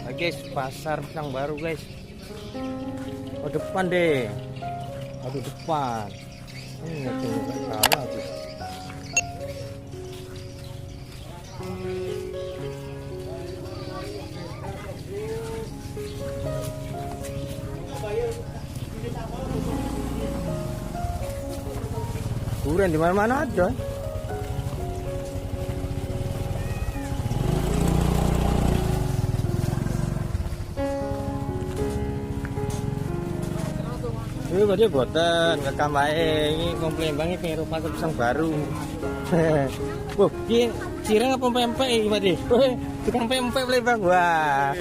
Oke, guys, pasar Pisang Baru, guys. Oh, depan deh. Aduh, depan. Ini nggak salah tuh. Durian di mana-mana ada. Ini tadi boten ngerekam wae, iki wong Palembang iki pengen pasar pisang baru. Wah, iki cireng apa pempek iki, Pak Di? Wah, tukang pempek Palembang. Wah.